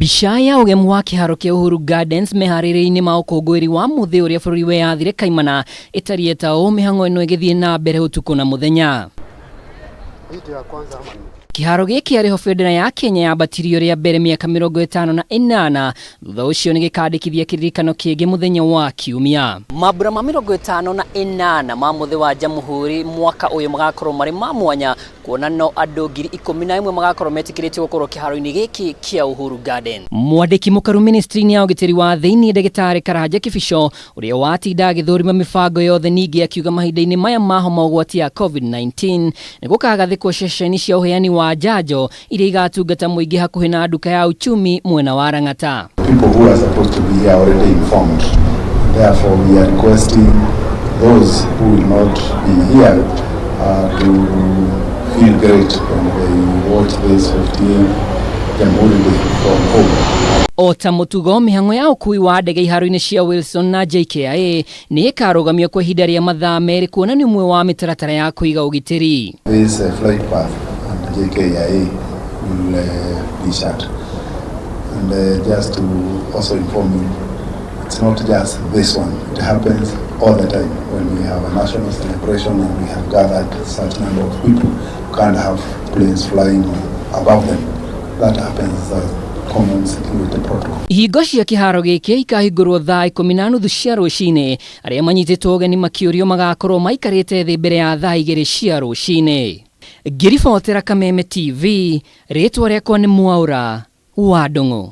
Mbica ya ũgemu wa kĩharo kĩa Uhuru Gardens meharĩrĩria-inĩ ma ũkũngũĩri wa mũthĩ ũrĩa bũrũri weyathire kaimana ĩtariĩ ta ũũ mĩhang'o ĩno ĩgĩthiĩ na mbere ũtukũ na mũthenya. Kĩharo gĩkĩ arĩho bendera ya Kenya yambatirio rĩa mbere mĩaka 58 thutha ũcio nĩ gĩkandĩkithia kĩririkano kĩngĩ mũthenya wa Kiumia. Mambura ma 58 ma mũthĩ wa Jamhuri mwaka ũyũ magakorwo marĩ ma mwanya kuona no andũ 11,000 magakorwo metĩkĩrĩtio gũkorwo kĩharo-inĩ gĩkĩ kĩa Uhuru Garden. Mwandĩki mũkaru ministry-inĩ ya ũgitĩri wa thĩinĩ ndagĩtarĩ Karanja Kibicho ũrĩa watinda agĩthũrima mĩbango yothe ningĩ akiuga mahinda-inĩ maya ma homa ũgwati ya COVID-19 nĩ gũkagathĩkwo ceceni cia ũheani wa njanjo iria igatungata mũingĩ hakuhĩ na nduka ya uchumi mwena wa Lang'ata. People who are supposed to be here are already informed. Therefore, we are requesting those who will not be here to feel great when they watch this 15th Jamhuri Day from home. O ta mũtugo mĩhang'o ya ũkui wa ndege iharo-inĩ cia Wilson na JKIA nĩ ĩkarũgamio kwa ihinda rĩa mathaa merĩ kuona nĩ ũmwe wa mĩtaratara ya kũiga ũgitĩri. This flight path and JKIA will be shut. And just to also inform you, it's not just this one. It happens all the time when we have a national celebration and we have gathered such number of people. You can't have planes flying above them. That happens as a common security protocol. Ihingo cia kĩharo gĩkĩ ikahingũrwo thaa 10:30 cia rũcinĩ. Arĩa manyitĩtwo ũgeni makĩũrio magakorwo maikarĩte thĩ mbere ya thaa 2 cia rũcinĩ. Ngĩribotera Kameme TV, rĩtwa rĩakwa nĩ Mwaũra wa Ndung'u.